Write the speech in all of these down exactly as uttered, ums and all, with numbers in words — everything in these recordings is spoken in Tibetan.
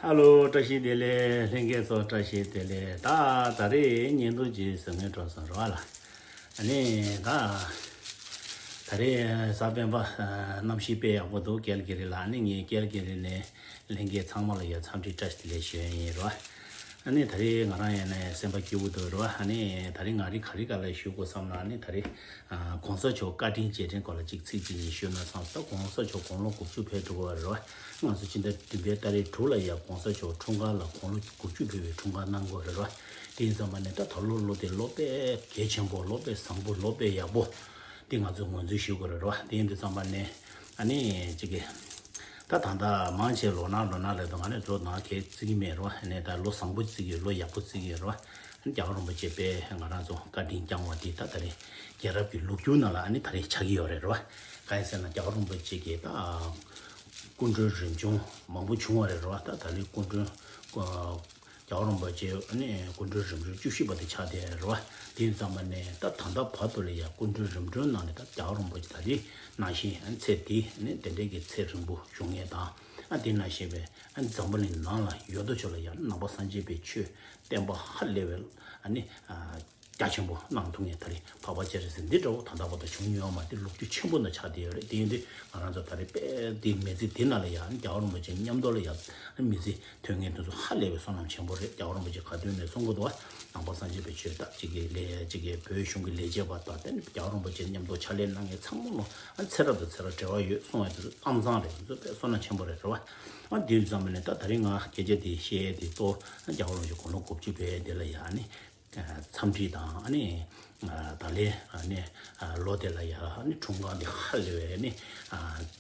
ཧ་ལོ། བཀྲ་ཤིས་བདེ་ལེགས། ལྷན་རྒྱས་ཚོ་བཀྲ་ཤིས་བདེ་ལེགས། ད་ད་རེས་བརྙན་ཐུང་ཅིག་བཟོ་སྙིང་འདོད་སོང་རེད་བ་ལ། ཨ་ནི་ད་ད་རེས་གཟའ་སྤེན་པ། ཨ། གནམ་གཤིས་དཔེ་ཡག་པོ་འདུག་ཀལ་ཀི་རི་ལ། ཨ་ནི་ངས་ཀལ་ཀི་རི་ནས་ལྷན་རྒྱས་ཚང་མ་ལ་ཡ་འཚམས་འདྲི་བཀྲ་ཤིས་བདེ་ལེགས་ཞུ་ཡ་ཡིན་རེད་བ། ཨ་ནི་ད་རེས་ང་རང་ཡང་ནས་སེམས་པ་སྐྱིད་པོ་འདུག་རེད་བ། ཨ་ནི་ད་རེས་ང་རི་ག་རི་ག་ལ་ཞུ་དགོས་བསམ་ན། ཨ་ནི་ད་རེས་ཨ། གོང་ས་མཆོག་བཀའ་དྲིན་རྗེས་དྲན་སྐོར་ལ་ཅིག་ཚིག་གཅིག་གཉིས་ཞུས་ན་བསམ། ད་གོང་ས་མཆོག་དགུང་ལོ་དགུ་བཅུ་ཕེབས་འགྲོ་གི་རེད་བ། ང་ཚོ་སྤྱི་ཟླ་བདུན་པའི་ཏ་རིག་དྲུག་ལ་ཡ་གོང་ས་མཆོག་འཁྲུངས་སྐར་ལ་དགུང་ལོ་དགུ་བཅུ་ཕེབས་པའི་འཁྲུངས་སྐར་གནང་གི་རེད་བ། དེ་ཡིན་ཙམ་པ་ནས་ད་ད་ལོ་ལོ་དེ་ལོ་དཔེ་གལ་ཆེན་པོ། ལོ་དཔེ་བཟང་པོ། ལོ་དཔེ་ཡག་པོ་དེ་ང་ཚོས་ངོས་འཛིན་ཞུ་དགོས་རེད་བ། དེ་ཡིན་དུས་ཙམ་པ་ནས་ཨ་ནི་ཅིག་གི་ད་ད་ལྟ་མང་ཆེ་ལོ་ན་ལོ་ན་ལབ་དུས་ང་ནི་ལོ་ན་གས་བརྩི་གི་མེད་རེད་བ། ཨ་ནི་ད་ལོ་བཟང་པོ་བརྩི་གི་ཡོད། ལོ་ཡག་པོ་བརྩི་གི་ཡོད་རེད་བ། རྒྱལ་བ་རིན་པོ་ཆེ་དཔེ་ང་རང་ཚོ་བཀའ་དྲིན་བསྐྱངས་པ་འདི་ད་ད་རེས་རྒྱལ་རབས་ཀྱི་ལོ་རྒྱུས་ནང་ལ་ཨ་ནི་ད་རེས་ཆགས་ཀྱི་ཡོད་རེད་རེད་བ། གང་ཡིན་ཟེར་ན་རྒྱལ་བ་རིན་པོ་ཆེ་གིས་ད་སྐུ་མགྲོན་རིམ་བྱོན་མང་པོ་བྱུང་བ་རེད་རེད་བ། ད་ད་རེས་སྐུ་མགྲོན་རྒྱལ་བ་རིན་པོ་ཆེ་ཨ་ནི་སྐུ་མགྲོན་རིམ་བྱོན་བཅུ་བཞི་པ་དེ་ཆགས་བསྡད་རེད་བ། དེ་ཡིན་ཙམ་པ་ནས་ད་ད་ལྟ་བར་དུ་ལ་ཡ་སྐུ་མགྲོན་རིམ་བྱོན་ནང་ནས་ད་རྒྱལ་བ་རིན་པོ་ཆེ་ད་རེས་ནང་བཞིན་ཨ་ནི་ཚེ་འདི་ཨ་ནི་དེ་འདྲའི་གི་ཚེ་རིང་པོ་བཞུགས་མཁན་དང་། ཨ་དེ་ནང་བཞིན་པའི་ཨ་ནི་འཛམ་བུ་གླིང་ནང་ལ་ཡོད་དོ་ཅོག་ལ་ཡ་ནང་པ་སངས་རྒྱས་པའི་ཆོས་བསྟན་པ་ཧ་ལས་པའི་ཨ་ནི་ཨ། རྒྱ་ཆེན་པོ་གནང་ཐུབ་མཁན་ད་རེས་འཕགས་པ་སྤྱན་རས་གཟིགས་འདི་འདྲ་བོ་ད་ལྟ་བར་དུ་བྱུང་མྱོང་མ། དེ་ལོ་རྒྱུས་ཆེན་པོ་ནང་ཆགས་བསྡད་ཡོད་རེད། དེ་ཡིན་དུས་ང་རང་ཚོ་ད་རེས་དཔེ་དེ་མི་ཚེ་དེ་ནང་ལ་ཡ་རྒྱལ་བ་རིན་པོ་ཆེ་མཉམ་དུ་ལ་ཡ་མི་ཚེ་ཐོན་མཁན་དེ་ཚོ་ཧ་ལས་པའི་བསོད་ནམས་ཆེན་པོ་རེད། རྒྱལ་བ་རིན་པོ་ཆེ་ག་དུས་ནས་གསུང་གི་འདུག་བ། ནང་པ་སངས་རྒྱས་པའི་ཆོས་ད་ཅིག་གི་ལས་ཅིག་གི་བོད་གཞུང་གི་ལས་བྱེད་པ་དང་དེ་ནས་རྒྱལ་བ་རིན་པོ་ཆེ་མཉམ་དུ་ཕྱག་ལས་གནང་མཁན་ཚང་མ་ལོ་ཨ་ཚེ་རབས་དང་ཚེ་རབས་འབྲེལ་བ་ཡོད་གསུང་བ་དེ་ཚོ་ཨམ་ཚང་རེད། དེ་ཚོ་དཔེ་བསོད་ནམས་ཆེན་པོ་རེད་རེད་བ། ཨ་དེ་ཙམ་ནས་ད་ད་རེས་ང་སྐད་ཆ་དེ་བཤད་དེ་གཙོ་བོ་རྒྱལ་བ་རིན་པོ་ཆེ་དགུང་ལོ་དགུ་བཅུ་བའི་དེ་ལ་ཡ་ཨ་ནི། འཚམས་འདྲི་དང་ཨ་ནི་ད་ལན་ཨ་ནི་ལོ་དེ་ལ་ཡ་ཨ་ནི་འཁྲུངས་སྐར་འདི་ཧ་ལས་པའི་ཨ་ནི་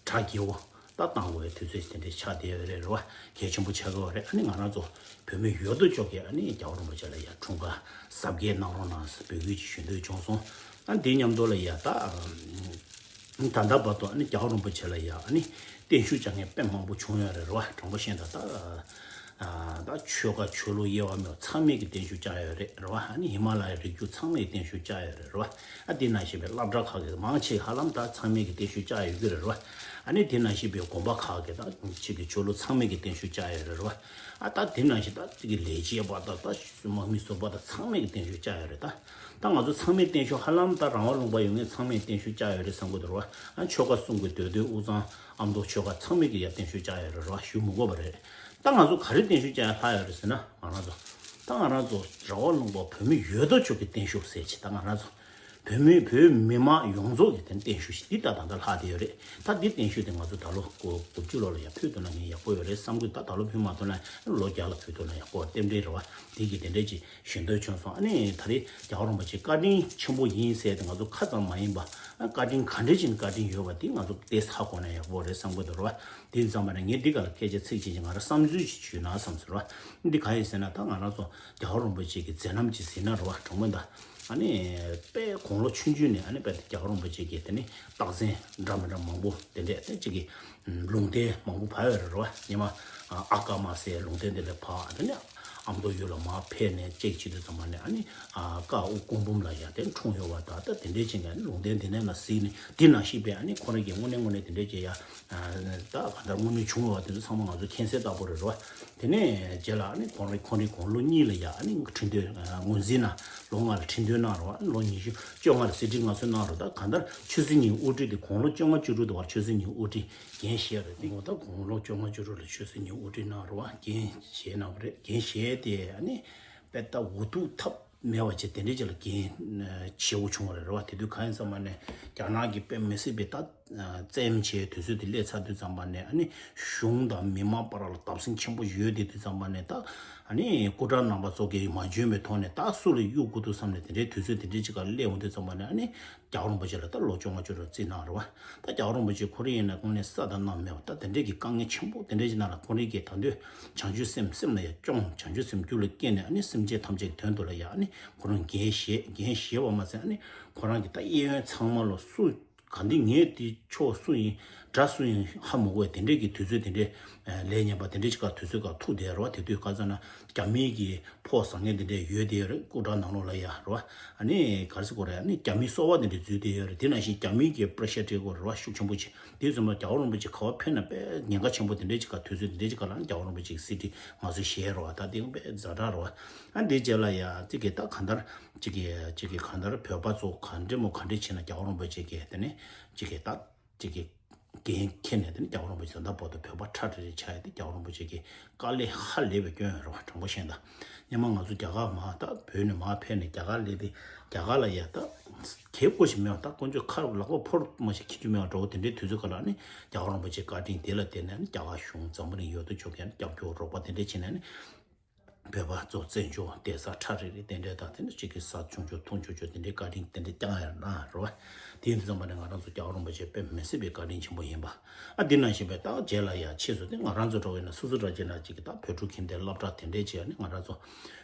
གྲ་རྒྱས་པོ་ད་བཏང་དགོས་པའི་དུས་ཚོད་དེ་འདྲ་ཆགས་བསྡད་ཡོད་རེད་རེད་བ། གལ་ཆེན་པོ་ཆགས་ཀྱི་ཡོད་རེད། ཨ་ནི་ང་རང་ཚོ་བོད་མི་ཡོད་དོ་ཅོག་གིས་ཨ་ནི་རྒྱལ་བ་རིན་པོ་ཆེ་ལ་ཡ་འཁྲུངས་སྐར་གཟབ་རྒྱས་གནང་རོགས་གནང་ཟེར་འབོད་སྐུལ་ཅིག་ཞུ་འདོད་བྱུང་སོང་། ཨ་འདི་མཉམ་དུ་ལ་ཡ་ད། ད་ལྟ་བར་དུ་ཨ་ནི་རྒྱལ་བ་རིན་པོ་ཆེ་ལ་ཡ་ཨ་ནི་བརྟན་བཞུགས་བཅར་མཁན་དཔེ་མང་པོ་བྱུང་ཡོད་རེད་རེད་བ། དྲང་པོ་བཤད་ན་ད་ད་ཆོལ་ཁ་ཆོས་ལུགས་དབྱེ་བ་མེད་པ་ཚང་མས་ཀྱི་བརྟན་བཞུགས་བཅར་ཡོད་རེད་རེད་བ། ཨ་ནི་ཧི་མ་ལ་ཡའི་རི་རྒྱུད་ཚང་མས་བརྟན་བཞུགས་བཅར་ཡོད་རེད་རེད་བ། ཨ་དེ་ནང་བཞིན་པའི་སློབ་གྲྭ་ཁག་གི་མང་ཆེ་ཧ་ལམ་ད་ཚང་མས་ཀྱི་བརྟན་བཞུགས་བཅར་ཡོད་ཀྱི་རེད་རེད་བ། ཨ་ནི་དེ་ནང་བཞིན་པའི་དགོན་པ་ཁག་གི་ད་ཕྱི་གི་ཆོས་ལུགས་ཚང་མས་ཀྱི་བརྟན་བཞུགས་བཅར་ཡོད་རེད་རེད་བ། ཨ་ད་དེ་ནང་བཞིན་ད་ཅིག་གི་ལས་བྱེད་པ་དང་ད་དམག་མི་ཟུར་པ་དང་ཚང་མས་ཀྱི་བརྟན་བཞུགས་བཅར་ཡོད་རེད་ད། ད་ང་ཚོ་ཚང་མས་བརྟན་བཞུགས་ཧ་ལམ་ད་རང་དབང་ལུང་པ་ཡོད་མཁན་ཚང་མས་བརྟན་བཞུགས་བཅར་ཡོད་རེད་བསམ་གྱི་འདུག་ར། ཨ་ཆོལ་ཁ་གསུམ་གྱི་མདོ་སྟོད་དབུས་གཙང་ཨ་མདོ་ཆོལ་ཁ་ཚང་མས་ཀྱི་ཡ་བརྟན་བཞུགས་བཅར་ཡོད་རེད་ར། ཞུ་མི་དགོས་པ་རེད། ད་ང་ཚོ་ག་རེ་བརྟན་བཞུགས་བཅར་ཡ་ལྷག་ཡོད་རེད་ཟེར་ན། ང་རང་ཚོ་ད་ང་རང་ཚོ་རང་དབང་ལུང་པ་བོད་མི་ཡོད་དོ་ཅོག་གི་བརྟན་བཞུགས་ཟེར་ཅིག་ད་ང་རང་ཚོ་བོད་མི་བོད་མི་མང་ཡོངས་རྫོགས་ཀྱི་དེ་བརྟན་བཞུགས་ཤིག་འདི་ད་ད་ལྟ་ལྷག་བསྡད་ཡོད་རེད། ད་འདི་བརྟན་བཞུགས་དེ་ང་ཚོ་ད་ལོ་དགུ་བཅུ་ལོ་ལ་ཡ་ཕུལ་ཐུབ་ན་ངས་ཡག་པོ་ཡོད་རེད་བསམ་གྱི། ད་ད་ལོ་ཕུལ་མ་ཐུབ་ན་ལོ་བརྒྱ་ལ་ཕུལ་ཐུབ་ན་ཡག་པོ་རྟེན་འབྲེལ་རེད་བ། འདི་གི་དེ་འདྲས་ཅིག་ཞུ་འདོད་བྱུང་སོང་། ཨ་ནི་ད་རེས་རྒྱལ་བ་རིན་པོ་ཆེ་བཀའ་དྲིན་ཆེན་པོ་ཡིན་ཟེར་ཏེ་ང་ཚོ་ཁ་ཙམ་མ་ཡིན་པ། ཨ་བཀའ་དྲིན་ག་འདྲས་ཅིག་བཀའ་དྲིན་ཡོད་པ་འདི་ང་ཚོ་དེ་ཧ་གོ་ན་ཡག་པོ་རེད་བསམ་གྱི་འདུག་ར་བ། དེ་ཙམ་པ་ནས་ངས་འདི་ག་ལ་སྐད་ཆ་ཚིག་གཅིག་ཅིག་ང་རང་བསམ་ཚུལ་ཅིག་ཞུས་ན་བསམ་ཟེར་བ། འདི་ག་ཡིན་ཟེར་ན་ད་ང་རང་ཚོ་རྒྱལ་བ་རིན་པོ་ཆེ་གི་མཛད་རྣམ་ཅིག་ཟིན་ན་རེད་བ། དྲང་མོ་ད་ཨ་ནི་དཔེ་དགུང་ལོ་ཆུང་ཆུང་ནས་ཨ་ནི་དཔེ་རྒྱལ་བ་རིན་པོ་ཆེ་གི་དེ་ནི་རྟགས་མཚན་འདྲ་མི་འདྲ་མང་པོ་དེ་འདྲས་དེ་གཅིག་གི་ལུང་བསྟན་མང་པོ་བབས་ཡོད་རེད་རེད་བ། ཉི་མ་ཨ་ཀ་མ་ཟེར་ལུང་བསྟན་དེ་ལས་ཕ་དེ་ནི་ཨ་མདོ་ཡུལ་ལ་མར་ཕེབས་ནས་ཅིག་བྱེད་དུས་ཙམ་པ་ནས་ཨ་ནི་ཨ་ཀ་དབུ་སྐུ་འབུམ་ལ་ཡ་དེ་འཁྲུངས་ཡོད་བ། ད་ད་དེ་འདྲས་ཅིག་ཨ་ནི་ལུང་བསྟན་དེ་ནས་ལ་གཟིགས་ནས་དེ་ནང་བཞིན་པའི་ཨ་ནི་ཁོ་རང་གི་དངོས་གནས་དངོས་གནས་དེ་འདྲས་ཅིག་ཡ་ད་ག་འདྲ་དངོས་གནས་བྱུང་བ་དེ་ཚོ་ཚང་མ་ང་ཚོ་མཁྱེན་གསལ་ལྟ་བུ་རེད་རེད་བ། དེ་ནས་རྗེས་ལ་ཨ་ནི་ཁོང་རང་ཁོང་རང་དགུང་ལོ་གཉིས་ལ་ཡ་ཨ་ནི་ཁྲི་འདོན་ངོས་འཛིན་ན་ལོ་ལྔ་ལ་ཁྲི་འདོན་གནང་རེད་བ། ལོ་ཉི་ཤུ་བཅོ་ལྔ་ལ་གསེར་ཁྲི་མངའ་གསོལ་གནང་རེད། ད་གང་ལྟར་ཆོས་སྲིད་གཉིས་དབུ་ཁྲིད་དེ་དགུང་ལོ་བཅོ་ལྔ་བཅུ་དྲུག་དུ་བར་ཆོས་སྲིད་གཉིས་དབུ་ཁྲིད་འགན་བཞེས་རེད། དེ་ངོ་ད་དགུང་ལོ་བཅོ་ལྔ་བཅུ་དྲུག་ལ་ཆོས་སྲིད་གཉིས་དབུ་ཁྲིད་གནང་རེད་བ། འགན་བཞེས་གནང་བ་རེད། འགན་བཞེས་ཏེ་ཨ་ནི་དཔེ་ད་འུ་ཐུག་ཐབས་མེད་པ་བྱས་དེ་འདྲའི་ཅིག་ལ་འགན་ཆེ་བོ་བྱུང་བ་རེད་རེད་བ། དེ་དུས་གང་ཡིན་ཟེར་ན་རྒྱ་ནག་གི་དཔེ་མི་སྲིད་པའི་ད་བཙན་བྱའི་དུས་ཚོད་དེ་སླེབས་ཚར་དུས་ཙམ་པ་ནས་ཨ་ནི་གཞུང་དང་མི་མང་བར་ལ་བརྡབ་གསིག་ཆེན་པོ་ཡོད་དེ་དུས་ཙམ་པ་ནས་ད་ཨ་ནི་སྐུ་དྲག་རྣམ་པ་ཚོ་གིས་མ་འཇོན་པའི་ཐོག་ནས་ད་སུ་ལ་གཡུག་དགོས་འདུག་བསམ་ནས་དེ་འདྲའི་དུས་ཚོད་དེ་འདྲའི་ཅིག་ག་སླེབས་འོང་དུས་ཙམ་པ་ནས་ཨ་ནི་རྒྱལ་བ་རིན་པོ་ཆེ་ལ་ད་ལོ་བཅོ་ལྔ་བཅུ་དྲུག་བརྩིས་གནང་རེད་བ། ད་རྒྱལ་བ་རིན་པོ་ཆེ་ཁོ་རང་ཡིན་ན་དངོས་གནས་ས་དང་གནམ་མེད་པ་ད་དེ་འདྲའི་གི་དཀའ་ངལ་ཆེན་པོ་དེ་འདྲའི་ཅིག་ནང་ལ་ཁོ་རང་གིས་ད་དུང་བྱང་ཆུབ་སེམས་སེམས་ལ་ཡ་སྐྱོང་། བྱང་ཆུབ་སེམས་རྒྱུད་ལ་སྐྱེས་ནས་ཨ་ནི་སེམས་ཅན་ཐམས་ཅད་ཀྱི་དོན་དུ་ལ་ཡ་ཨ་ནི་ཁོ་རང་འགན་བཞེས། འགན་བཞེས་པ་མ་ཟད་ཨ་ནི་ཁོ་རང་གི་ད་གཡས་གཡོན་ཚང་མ་ལ་སུ་ག་འདི་ངས་འདི་ཕྱོགས་སུ་ཡིན། དགྲ་སུ་ཡིན་ཧ་མ་གོ་བའི་དེ་འདྲས་ཀྱི་དུས་ཚོད་དེ་འདྲས་ལས་ངན་པ་དེ་འདྲས་ཅིག་ག་དུས་ཚོད་ག་ཐུག་བསྡད་རེད་བ། དེ་དུས་ག་ཚོད་ན་རྒྱ་མིའི་གི་ཕོགས་ཟ་མཁན་དེ་འདྲས་ཡོད་དེ་རེད། སྐུ་དྲག་ནང་ལོགས་ལ་ཡ་རེད་བ། ཨ་ནི་ག་རེ་ཟེར་དགོས་རེད། ཨ་ནི་རྒྱ་མིའི་སོ་པ་དེ་འདྲས་འཛུལ་བསྡད་ཡོད་རེད། དེ་ནང་བཞིན་རྒྱ་མིའི་གི་པྲེ་ཤར་སྤྲད་དགོས་རེད་བ། ཤུགས་ཆེན་པོ་ཅིག་དེ་ཙམ་ལ་རྒྱལ་བ་རིན་པོ་ཆེ་ག་བ་ཕེབས་ན་དཔེ་ཉེན་ཁ་ཆེན་པོ་དེ་འདྲས་ཅིག་ག་དུས་ཚོད་དེ་འདྲས་ཅིག་ག་ལ་ནི་རྒྱལ་བ་རིན་པོ་ཆེ་གི་གསེར་ཁྲི་ང་ཚོ་བཞེས་རེད་བ། ད་དེ་དཔེ་ཛ་དྲག་རེད་བ། ཨ་འདི་རྗེས་ལ་ཡ་ཅིག་གི་ད་གང་ལྟར་ཅིག་གི་ཅིག་གི་གང་ལྟར་བོད་པ་ཚོ་ག་འདྲས་མོ་ག་འདྲས་བྱས་ན་རྒྱལ་བ་རིན་པོ་ཆེ་གི་དེ་ནི་ཅིག་གི་ད་ཅིག་གི་འགན་འཁྱེར་ནས་དེ་ནི་རྒྱལ་བ་རིན་པོ་ཆེ་ད་ལྟ་བར་དུ་བོད་པ་ཁྲ་ཁྲ་རེ་ཆགས་ཡ་དེ་རྒྱལ་བ་རིན་པོ་ཆེ་གི་དཀའ་ལས་ཧ་ལས་པའི་སྐྱོན་ཡོད་རེད་བ། དྲང་པོ་བཤད་ན། སྔོན་མ་ང་ཚོ་རྒྱ་གར་མར་ད་བོད་ནས་མར་ཕེབས་ནས་རྒྱ་གར་སླེབས་དུས་རྒྱ་གར་ལ་ཡ་ད་གལ་སྐོར་ཞིག་མེད་པ། ད་དཀོན་མཆོག་ཁ་ལག་པ་ཕོར་མ་ཞིག་འཁྱེར་རྒྱུ་མེད་པ་འདྲ་བོ་དེ་འདྲའི་དུས་ཚོད་ག་ལ་ནི་རྒྱལ་བ་རིན་པོ་ཆེ་བཀའ་དྲིན་དེ་ལ་བརྟེན་ནས་ནི་རྒྱ་གར་གཞུང་འཛམ་བུ་གླིང་ཡོད་དོ་ཅོག་གི་སྐྱབས་བཅོལ་རོགས་པ་དེ་འདྲ་བྱས་ནས་ནི། བོད་པ་ཚོ་བཙན་བྱོལ་བསྡད་ས་ཁྲ་རེ་རེ་དེ་འདྲའི་དང་དེ་འདྲ་གཅིག་གི་ས་ཆུང་ཆུང་ཐུང་ཆུང་ཆུང་དེ་འདྲའི་བཀའ་དྲིན་དེ་འདྲ་བསྐྱངས་ཡར་གནང་རོགས། དེ་ཡིན་དུས་ཙམ་པ་ནས་ང་རང་ཚོ་རྒྱལ་བ་རིན་པོ་ཆེ་དཔེ་མི་སྲིད་པའི་བཀའ་དྲིན་ཆེན་པོ་ཡིན་པ། ཨ་འདི་ནང་བཞིན་པའི་ད་རྗེས་ལ་ཡ་ཕྱིས་སུ་དེ་ང་རང་ཚོ་འགྲོ་བའི་ན་སོ་སོ་འདྲ་བྱས་ན་གཅིག་གི་ད་བོད་ཕྲུག་ཁྱིམ་སྡེ་སློབ་གྲྭ་དེ་འདྲའི་བྱས་ནས་ང་རང་ཚོ་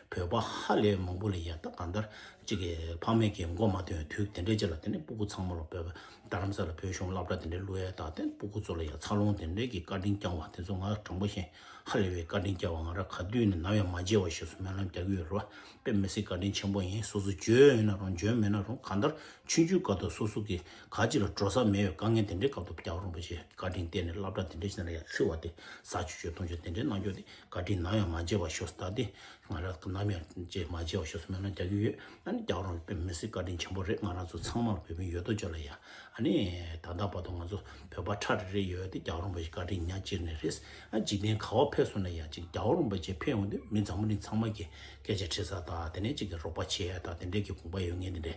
བོད་པ་ཧ་ལས་མང་པོ་ལ་ཡ་ད་གང་ལྟར་གཅིག་གི་ཕ་མེས་ཀྱི་མགོ་མ་ཐོན་དུས་དེ་འདྲའི་རྗེས་ལ་དེ་ནས་སྤུ་གུ་ཚང་མ་ལ་བོད་པ་རྡ་རམ་ས་ལ་བོད་གཞུང་སློབ་གྲྭ་དེ་འདྲའི་བླུགས་ཡ་ད་དེ་སྤུ་གུ་ཚོ་ལ་ཡ་འཚར་ལོངས་དེ་འདྲའི་གི་བཀའ་དྲིན་བསྐྱངས་པ་དེ་ཚོ་ང་དྲང་པོ་བཤད། ཧ་ལས་པའི་བཀའ་དྲིན་སྐྱེ་བ་ང་རང་ག་དུས་ནས་ནམ་ཡང་མ་བརྗེད་པ་ཞེས་སུ་སྨོན་ལམ་རྒྱག་གི་ཡོད་རེད་བ། དཔེ་མི་སྲིད་བཀའ་དྲིན་ཆེན་པོ་ཡིན། སོ་སོ་འཇོན་ཡོད་ན་རུང་འཇོན་མེད་ན་རུང་གང་ལྟར་ཆུང་ཆུང་སྐབས་དུ་སོ་སོ་གི་ག་ཅི་ལ་འགྲོ་ས་མེད་པའི་དཀའ་ངལ་དེ་འདྲའི་སྐབས་དུ་རྒྱལ་བ་རིན་པོ་ཆེ་བཀའ་དྲིན་བརྟེན་ནས་སློབ་གྲྭ་དེ་འདྲའི་ཞིག་ནང་ལ་ཡང་ཚུད་པ་དེ་ཟ་ཆུ་ཆུ་འཐུང་ཆུ་དེ་འདྲའི་གནང་རྒྱུ་དེ་བཀའ་དྲིན་ནམ་ཡང་མ་བརྗེད་པ་ཞེས་སུ་ད་དེ་ང་རང་ནམ་ཡང་བརྗེད་མ་བརྗེད་པ་ཞེས་སུ་སྨོན་ལམ་རྒྱག་གི་ཡོད། ཨ་ནི་རྒྱལ་བ་རིན་པོ་ཆེ་དཔེ་མི་སྲིད་བཀའ་དྲིན་ཆེན་པོ་རེད། ང་རང་ཚོ་ཚང་མ་ལ་བོད་མི་ཡོད་དོ་ཅོག་ལ་ཡ། ཨ་ནི་ད་ལྟ་བར་དུ་ང་ཚོ་བོད་པ་ཁྲ་རེ་རེ་ཡོད་དེ་རྒྱལ་བ་རིན་པོ་ཆེ་བཀའ་དྲིན་ཉག་གཅིག་ནས་རེད། ཨ་འཇིག་རྟེན་ག་བ་ཕེབས་སོང་ན་ཡང་ཅིག་རྒྱལ་བ་རིན་པོ་ཆེ་ཕེབས་ཡོང་དུས་མི་འཛམ་བུ་གླིང་ཚང་མ་གི་སྐད་ཆ་དྲི་ས་དང་དེ་ནས་ཅིག་གི་རོགས་པ་བྱེད་ཡ་དང་དེ་འདྲས་ཀྱི་དགོངས་པ་ཡོད་ངེས་དེ་འདྲས།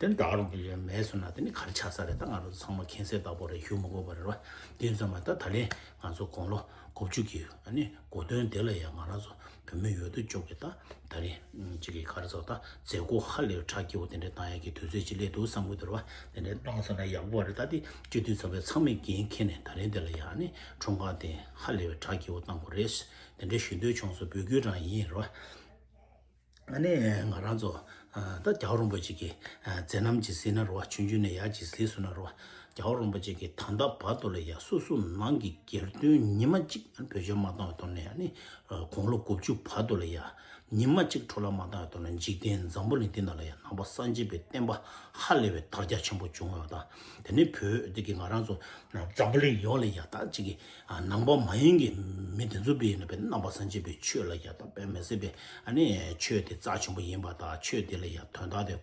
དེ་ནས་རྒྱལ་བ་རིན་པོ་ཆེ་མེད་སོང་ན་དེ་ནི་ག་རེ་ཆགས་ས་རེད། ད་ང་རང་ཚོ་ཚང་མ་མཁྱེན་གསལ་ལྟ་བུ་རེད། ཞུ་མི་དགོས་པ་རེད་བ། དེ་ཙམ་མ་ད་ད་ལན་ང་ཚོ་དགུང་ལོ་དགུ་བཅུ་གི་ཨ་ནི་གོ་སྟོན་དེ་ལ་ཡང་ང་རང་ཚོ་བོད་མི་ཡོད་དོ་ཅོག་གི་ད་ད་རེས་ཅིག་གི་ག་རེ་ཟེར་ད་མཛད་སྒོ་ཧ་ལས་གྲ་རྒྱས་པོ་དེ་འདྲ་བཏང་ཡག་གི་དུས་ཚོད་ཅིག་སླེབས་འདུག་བསམ་གི་འདུག་རེད་བ། དེ་འདྲ་བཏང་སོང་ན་ཡག་པོ་རེད། ད་དེ་སྤྱི་འཐུས་ཚོགས་པའི་ཚང་མས་འགན་འཁྱེར་ནས་ད་རེས་འདི་ལ་ཡང་ནི་འཁྲུངས་སྐར་དེ་ཧ་ལས་པའི་གྲ་རྒྱས་པོ་བཏང་དགོས་རེད། དེ་འདྲ་ཞུ་འདོད་བྱུང་སོང་། འབོད་སྐུལ་རང་ཡིན་རེད་བ། ཨ་ནི་ང་རང་ཚོ་ད་རྒྱལ་བ་རིན་པོ་ཆེ་གི་མཛད་རྣམ་ཅིག་གཟིགས་ན་རེད་བ། ཆུང་ཆུང་ནས་ཡར་ཅིག་གཟིགས་སོང་ན་རེད་བ། རྒྱལ་བ་རིན་པོ་ཆེ་གི་ད་ལྟ་བར་དུ་ལ་ཡང་སོ་སོ་ནང་གི་སྒེར་དོན་ཉི་མ་གཅིག་བེད་སྤྱོད་མ་བཏང་བའི་ཐོག་ནས་ཨ་ནི་དགུང་ལོ་དགུ་བཅུ་བར་དུ་ལ་ཡང་ཉི་མ་གཅིག་འཕྲོ་བརླག་མ་བཏང་བའི་ཐོག་ནས་འཇིག་རྟེན་འཛམ་བུ་གླིང་འདི་ནང་ལ་ཡང་ནང་པ་སངས་རྒྱས་པའི་བསྟན་པ་ཧ་ལས་པའི་དར་རྒྱས་ཆེན་པོ་བྱུང་བ་དང་། དེ་ནས་བོད་འདི་གི་ང་རང་ཚོ་འཛམ་བུ་གླིང་ཡོངས་ལ་ཡང་ད་ཅིག་གི་ནང་པ་མ་ཡིན་གྱི་མི་དེ་ཚོ་བས་ཡིན་ན་བའི་ནང་པ་སངས་རྒྱས་པའི་ཆོས་ལ་ཡང་ད་དཔེ་མི་སྲིད་པའི་ཨ་ནི་ཆོས་དེ་རྩ་ཆེན་པོ་ཡིན་པ་དང་། ཆོས་དེ་ལ་ཡང་དོན་དག་དེ་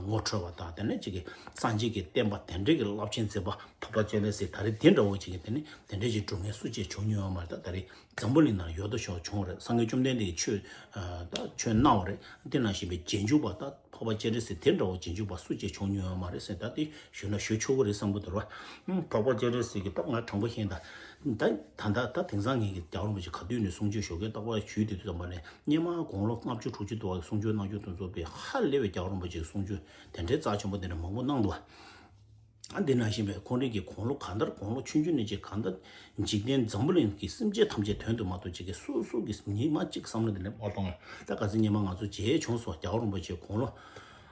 ངོ་འཕྲོད་པ་དང་། དེ་ནས་ཅིག་གི་སངས་རྒྱས་ཀྱི་བསྟན་པ་དེ་འདྲའི་གི་རླབས་ཆེན་མཛད་པ་འཕགས་པ་སྤྱན་རས་གཟིགས་ད་རེས་དེ་འདྲ་བོ་ཅིག་གི་དེ་ནི་དེ་འདྲའི་ཅིག་སྒྲུབ་མཁན་སུ་གཅིག་བྱུང་མྱོང་ཡོད་མ་རེད། ད་ད་རེས་འཛམ་བུ་གླིང་ནང་ཡོད་དོ་ཅོག་བྱུང་བ་རེད། སངས་རྒྱས་བཅོམ་ལྡན་འདས་ཀྱིས་ཆོས་ད་ཆོས་གནང་བ་རེད། དེ་ནང་བཞིན་པའི་རྗེས་འཇུག་པ་ད་འཕགས་པ་སྤྱན་རས་གཟིགས་དེ་འདྲ་བོ་རྗེས་འཇུག་པ་སུ་གཅིག་བྱུང་མྱོང་ཡོད་མ་རེད་ཟེར། ད་དེ་ཞུས་ན་ཞུ་ཆོག་གི་རེད་བསམ་གི་འདུག་ར། ཨུམ། འཕགས་པ་སྤྱན་རས་གཟིགས་ཀྱིས་ད་ང་དྲང་པོ་བཤད་ད། ད་ད་ད་ད་དེང་སང་ངེད་ཀྱི་རྒྱལ་བ་རིན་པོ་ཆེ་ག་དུས་ནས་གསུང་ཆོས་ཞུ་གི་རྟག་པར་ཞུས་དུས་ཙམ་པ་ནས་སྔོན་མ་དགུང་ལོ་ལྔ་བཅུ་དྲུག་ཅུ་དུ་བ་གི་གསུང་ཆོས་གནང་ཆོག་དེ་ཚོ་བས་ཧ་ལས་པའི་རྒྱལ་བ་རིན་པོ་ཆེའི་གསུང་ཆོས་དེ་འདྲའི་རྩ་ཆེན་པོ་དེ་འདྲ་མང་པོ་གནང་འདུག་ཨ་འདི་ནང་བཞིན་པའི་ཁོང་རང་གི་དགུང་ལོ་གང་ལྟར་དགུང་ལོ་ཆུང་ཆུང་ནས་ཅིག་གང་ལྟར་འཇིག་རྟེན་འཛམ་བུ་གླིང་གི་སེམས་ཅན་ཐམས་ཅད་དོན་དུ་མ་གཏོགས་ཅིག་གི་སོ་སོ་གི་ཉི་མ་གཅིག་བསམ་བློ་དེ་འདྲ་མ་གཏོང་ཡ། ད་ག་ཚོད་སྔོན་མ་ང་ཚོ་མཇལ་བྱུང་སོང་། རྒྱལ་བ་རིན་པོ་ཆེ་དགུང་ལོ།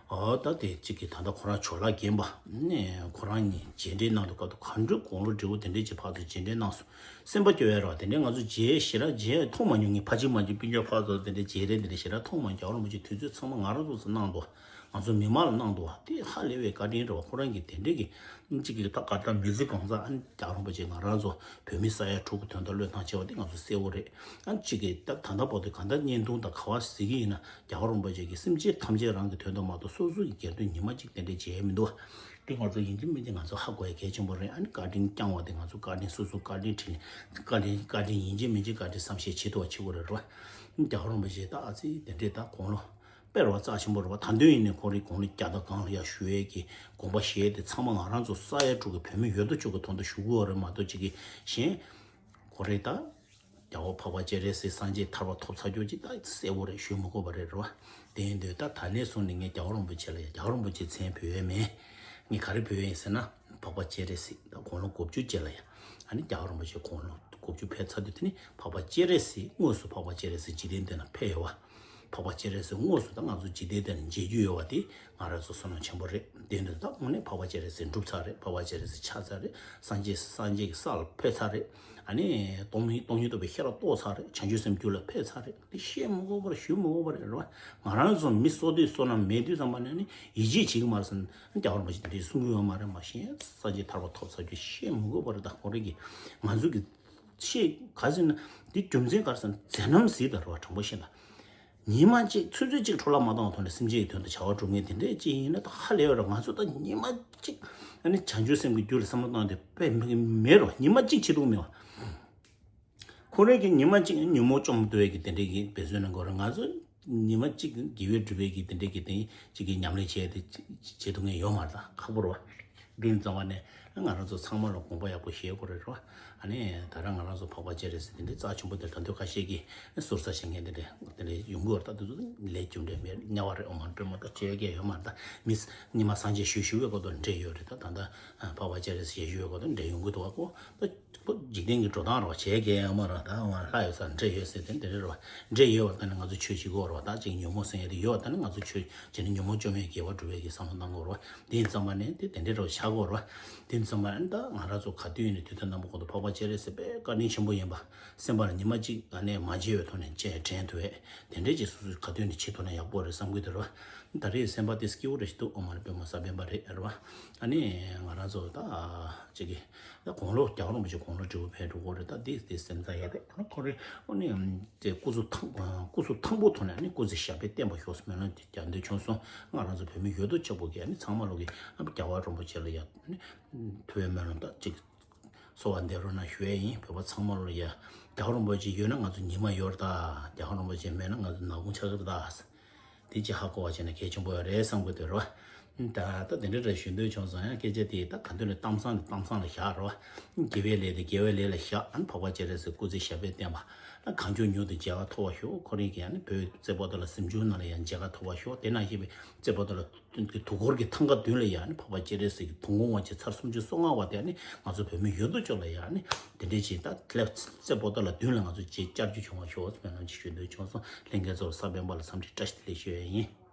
ཨོ་ད་དེ་གཅིག་གིས་ད་ལྟ་ཁོ་རང་ཇོ་ལགས་རྒན་པ་ནས་ཁོ་རང་གཉིས་མཇལ་འཕྲད་གནང་དུས་སྐབས་དུ་ག་འདྲ་དགུང་ལོ་བགྲེས་པོ་དེ་འདྲས་ཀྱི་བར་དུ་མཇལ་འཕྲད་གནང་སོང་། སེམས་པ་སྐྱོ་བས་རོགས། དེ་འདྲས་ང་ཚོ་མཇལ་ཞེ་དྲག་མཇལ་མཐོང་མ་མྱོང་། ངས་ཕལ་ཆེར་མ་མཇལ་སྤུན་ཀྱག་ཕར་ཚུར་དེ་འདྲས་མཇལ་རེས་དེ་འདྲས་ཞེ་དྲག་མཐོང་མ་མྱོང་། རྒྱལ་བ་རིན་པོ་ཆེ་དུས་ཚོད་ཚང་མ་ང་རང་ཚོ་ཚོ་གནང་འདུག་ང་ཚོ་མི་མང་ལ་གནང་འདུག་དེ་ཧ་ལས་པའི་བཀའ་དྲིན་རེད་བ། ཁོ་རང་གིས་དེ་འདྲས་ཀྱི་གཅིག་གིས་ད་ག་ད་མི་ཚེ་གང་ཚ་ཨ་ནི་རྒྱལ་བ་རིན་པོ་ཆེ་ང་རང་ཚོ་བོད་མི་ས་ཡ་དྲུག་གི་དོན་དག་བློས་བཏང་བྱས་པ་དེ་ང་ཚོ་གསལ་བོ་རེད། ཨ་ནི་གཅིག་གིས་ད་ད་ལྟ་བར་དུ་གང་ལྟར་བརྙན་ཐུང་དང་ག་བ་གཟིགས་ཀྱི་ཡིན་ན། རྒྱལ་བ་རིན་པོ་ཆེ་གིས་སེམས་ཅན་ཐམས་ཅད་རང་གི་དོན་དུ་མ་གཏོགས་སོ་སོ་གི་སྒེར་དོན་ཉི་མ་གཅིག་དེ་འདྲས་བྱས་མི་འདུག་དེ་ང་ཚོ་ཡིན་གཅིག་མིན་གཅིག་ང་ཚོ་ཧ་གོ་ཡ་གལ་ཆེན་པོ་རེད། ཨ་ནི་བཀའ་དྲིན་བསྐྱངས་པ་དེ་ང་ཚོ་བཀའ་དྲིན་སོ་སོ་བཀའ་དྲིན་དྲིན་བཀའ་དྲིན་བཀའ་དྲིན་ཡིན་གཅིག་མིན་གཅིག་བཀའ་དྲིན་བསམ་ཤེས་བྱེད་ཐུབ་པ་བྱེད་དགོས་རེད་རོ། རྒྱལ་བ་རིན་པོ་ཆེ་ད་ཨ་ཙི་དེ་འདྲས་ད་དགུང་ལོ་དཔེ་རོ་རྩ་ཆེན་པོ་རེད་བ། ད་དུང་ཡིན་ནའི་ཁོང་རའི་དགུང་ལོ་བརྒྱ་དང་གང་ལ་ཡ་ཞུ་ཡས་ཀྱི་དགོངས་པ་བཞེས་དེ་ཚང་མ་ང་རང་ཚོ་ས་ཡ་དྲུག་གི་བོད་མི་ཡོད་དོ་ཅོག་གི་དོན་དུ་ཞུ་དགོས་རེད་མ་གཏོགས་གཅིག་གིས་གཞན་ཁོ་རེ་ད། རྒྱལ་བ་འཕགས་པ་སྤྱན་རས་གཟིགས་སངས་རྒྱས་ཐར་པ་ཐོབ་ཚར་རྒྱུ་ཅིག་ད་གསལ་བོ་རེད། ཞུ་མི་དགོས་པ་རེད་རོ། དེ་ཡིན་དུས་ད་ད་ནས་བཟུང་ནས་ངས་རྒྱལ་བ་རིན་པོ་ཆེ་ལ་ཡ། རྒྱལ་བ་རིན་པོ་ཆེ་མཚན་འབོད་ཡས་མེད། ངས་ག་རེ་འབོད་ཡས་ཡིན་ཟེར་ན། འཕགས་པ་སྤྱན་རས་གཟིགས་ད་དགུང་ལོ་དགུ་བཅུ་རྗེས་ལ་ཡ། ཨ་ནི་རྒྱལ་བ་རིན་པོ་ཆེ་དགུང་ལོ་དགུ་བཅུ་ཕེབས་ཚར་དུས་དེ་ནི་འཕགས་པ་སྤྱན་རས་གཟིགས་དངོས་སུ་འཕགས་པ་སྤྱན་རས་གཟིགས་འཇིག་རྟེན་འདི་ན་ཕེབས་ཡོད་བ། འཕགས་པ་སྤྱན་རས་གཟིགས་དངོས་སུ་ད་ང་ཚོ་འཇིག་རྟེན་འདི་ལ་མཇལ་རྒྱུ་ཡོད་པ་དེ་ང་རང་ཚོ་བསོད་ནམས་ཆེན་པོ་རེད། དེ་འདྲ་ད་དངོས་གནས་འཕགས་པ་སྤྱན་རས་གཟིགས་འགྲུབ་ཚར་རེད། འཕགས་པ་སྤྱན་རས་གཟིགས་ཆགས་ཚར་རེད། སངས་རྒྱས་སངས་རྒྱས་ཀྱི་ས་ལ་ཕེབས་ཚར་རེད། ཨ་ནི་སྟོང་ཉིད་སྟོང་ཉིད་རྟོགས་པའི་ཤེས་རབ་རྟོགས་ཚར་རེད། བྱང་ཆུབ་སེམས་རྒྱུད་ལ་ཕེབས་ཚར་རེད། འདི་བཤད་མི་དགོས་པ་རེད། ཞུ་མི་དགོས་པ་རེད། རེད་བ། ང་རང་ཚོ་མི་བསོད་བདེ་བསོད་ནམས་མེད་དུས་ཙམ་པ་ནས་ནི་ཡིད་ཆེས་བྱེད་ཀྱི་མ་རེད་ཟེར་ན། རྒྱལ་བ་རིན་པོ་ཆེ་འདི་གསུང་གི་ཡོད་མ་རེད། མ་གཞི་སངས་རྒྱས་ཐར་པ་ཐོབ་ཚར་རྒྱུ་བཤད་མི་དགོས་པ་རེད། ད་ཁོ་རང་གི་ང་ཚོ་གི་ཤེས་ག་ཟེར་ན། འདི་རྒྱུ་མཚན་ག་རེ་ཟེར་ན། མཛད་རྣམ་གཟིགས་དང་། རེད་བ། དྲང་པོ་བཤད་ན། ཉི་མ་གཅིག་ཆུ་ཚོད་གཅིག་འཕྲོ་བརླག་མ་བཏང་བའི་ཐོག་ནས་སེམས་ཅན་གྱི་དོན་དུ་བྱ་བ་སྒྲུབ་མཁན་དེ་འདྲས་ཅིག་ཡིན་ན་ད་ཧ་ལས་པ་རེད། ང་ཚོ་ད་ཉི་མ་གཅིག་ཨ་ནི་བྱང་ཆུབ་སེམས་ཀྱི་རྒྱུ་ལ་བསམ་བློ་བཏང་སྟེ་དཔེ་མི་མེད་རོ། ཉི་མ་གཅིག་བྱེད་ཐུབ་མེད་པ། ཁོ་རང་གིས་ཉི་མ་གཅིག་ཉོན་མོངས་བཅོམ་ཐུབ་པའི་གི་དེ་འདྲས་ཀྱི་འབད་བརྩོན་གནང་དགོས་རེད། ང་ཚོ་ཉི་མ་གཅིག་དགེ་བའི་སྒྲུབ་པའི་གི་དེ་འདྲས་ཀྱི་དེ་གཅིག་གི་ཉམས་ལེན་བྱས་ཏེ་བྱེད་ཐུབ་མཁན་ཡོད་མ་རེད། ད་ཁག་པོ་རེད་བ། འདི་ཙམ་པ་ནས་ང་རང་ཚོ་ཚང་མ་ལ་དགོངས་པ་ཡག་པོ་བཞེས་དགོས་རེད་རོ། ཨ་ནི་ད་རང་ང་རང་ཚོ་འཕགས་པ་སྤྱན་རས་གཟིགས་དེ་འདྲའི་རྩ་ཆེན་པོ་དེ་ད་དུང་ཁ་ཤས་ཀྱིས་ཟུར་ཟ་བྱེད་མཁན་དེ་འདྲ་དེ་འདྲ་ཡོང་གི་ཡོད་རེད། ད་དེ་ཚོ་ལས་རྒྱུ་འབྲས་མེད། དམྱལ་བ་རེད། ཨོཾ་མ་ཎི་པདྨེ་ད་བྱེད་ཀྱི་ཡོད་མ་རེད། ད་མི་ཉི་མ་སངས་རྒྱས་ཞལ་བཞུགས་པའི་སྐོར་དུ་འདྲེ་ཡོད་རེད། ད་ད་ལྟ་འཕགས་པ་སྤྱན་རས་གཟིགས་ཞལ་བཞུགས་པའི་སྐོར་དུ་འདྲེ་ཡོང་གི་འདུག་བ། ཁོ་ད་ཁོ་འཇིག་རྟེན་གྱི་འགྲོ་སྟངས་རེད་བ། བྱེད་ཀྱི་ཡོད་མ་རེད། ད་ལྷ་ཡོད་སར་འདྲེ་ཡོད་ཟེར་དེ་འདྲ་རེད་བ། འདྲེ་ཡོད་པ་ད་ནི་ང་ཚོ་ཆོས་བྱེད་དགོས་རེད་བ། ད་ཅིག་ཉོན་མོངས་ཟེར་ཡ་དེ་ཡོད་པ་ད་ནི་ང་ཚོ་ཆོས་བྱས་ནས་ཉོན་མོངས་བཅོམ་ཡས་དགེ་བ་སྒྲུབ་ཡས་ཀྱི་བསམ་བློ་གཏང་དགོས་རེད་བ། དེ་ཙམ་པ་ནས་དེ་དེ་འདྲའི་རོ་བྱ་དགོས་རེད་བ། དེ་ཙམ་པ་ནས་ད་ང་རང་ཚོ་ག་དུས་ཡིན་ནའི་དུས་དང་རྣམ་པ་ཀུན་ཏུ་འཕགས་པ་སྤྱན་རས་གཟིགས་དཔེ་བཀའ་དྲིན་ཆེན་པོ་ཡིན་པ། སེམས་པ་ལ་ཉི་མ་གཅིག་ག་ནས་མ་མཇལ་བའི་ཐོག་ནས་མཇལ་དྲན་ཐུབ་པས། དེ་འདྲའི་རྗེས་སུ་ག་དུས་ནས་བྱེད་ཐུབ་ན་ཡག་པོ་རེད་བསམ་གྱི་འདུག་རེད་བ། ད་རེས་སེམས་པ་དེ་སྐྱིད་པོ་རེ་ཞིག་འདུག་ཨོཾ་མ་ཎི་པདྨེ་ས་པཎ་པ་རེད་རེད་བ། ཨ་ནི་ང་རང་ཚོ་ད་ཅིག་གི་ད་དགུང་ལོ་རྒྱལ་བ་རིན་པོ་ཆེ་དགུང་ལོ་བགྲེས་པོ་ཕེབས་འགྲོ་གི་རེད། ད་དེ་དེ་སེམས་ཚ་ཡ་དེ་ཁོ་རེ་ཨོ་ནི་དེ་སྐུ་གཟུགས་ཐང་སྐུ་གཟུགས་ཐང་པོ་ཐོག་ནས་ཨ་ནི་སྐུ་ཚེ་ཞབས་པད་བརྟན་པར་ཤོག་སྨོན་ལམ་དེ་རྒྱག་འདོད་བྱུང་སོང་། ང་རང་ཚོ་བོད་མི་ཡོད་དོ་ཅོག་པོ་གིས་ཨ་ནི་ཚང་མ་ལོག་གི་ཨ་རྒྱལ་བ་རིན་པོ་ཆེ་ལ་ཡ་ཨ་ནི་ཐུགས་ཡ་སྨོན་ལམ་ད་ཅིག་གསོལ་བ་འདེབས་རོགས་གནང་ཞུ་ཡ་ཡིན། བོད་པ་ཚང་མ་ལོ་ཡ། རྒྱལ་བ་རིན་པོ་ཆེ་ཡོད་ན་ང་ཚོ་ཉི་མ་ཡོད་རེད་ད། རྒྱལ་བ་རིན་པོ་ཆེ་མེད་ན་ང་ཚོ་ནག་ཁུང་ཆགས་ཀྱི་རེད་ད། དེ་ཅི་ཧ་གོ་བ་བྱས་ན་གལ་ཆེན་པོ་ཡོད་རེད་བསམ་གི་འདུག་རོ། ད་ད་དེ་འདྲ་རེ་ཞུ་འདོད་བྱུང་སོང་། ཡང་སྐད་ཆ་དེ་ད་ག་འདོད་ནས་གཏམ་བཟང་དེ་གཏམ་བཟང་ལ་བཞག་རོ། དགེ་བའི་ལས་དེ་དགེ་བའི་ལས་ལ་བཞག་ཨ་ནི་འཕགས་པ་སྤྱན་རས་གཟིགས་སྐུ་ཚེ་ཞབས་པད་བརྟན་པ། ཨ་གངས་ལྗོངས་མྱུར་དུ་མཇལ་ཁ་ཐོབ་པ་ཤོག་ཁོ་རང་གི་ཨ་ནི་བོད་རྩེ་པོ་ཏ་ལ་གཟིམ་ཆུང་ནང་ལ་ཡང་མཇལ་ཁ་ཐོབ་པ་ཤོག་དེ་ནང་བཞིན་པའི་རྩེ་པོ་ཏ་ལ་དུ་གོར་གྱི་ཐང་ག་མདུན་ལ་ཡང་ནི་འཕགས་པ་སྤྱན་རས་གཟིགས་ཀྱི་དུང་སྐོར་དབང་ཆེན་ཚར་སུམ་ཅུ་སོ་ལྔ་པ་དེ་ནི་ང་ཚོ་བོད་མི་ཡོད་དོ་ཅོག་ལ་ཡང་ནི་དེ་འདྲའི་ཅིག་ད་ལེབ་རྩེ་པོ་ཏ་ལ་མདུན་ལ་ང་ཚོ་ཅིག་བཅར་རྒྱུ་བྱུང་བ་ཤོག་སྨོན་ལམ་ཅིག་ཞུ་འདོད་བྱུང་སོང་། ལྷན་རྒྱས་ཚོར་ས་པཎ་པ་ལ་འཚམས་འདྲི་བཀྲ་ཤིས་བདེ་ལེགས་ཞུ་ཡ་ཡིན།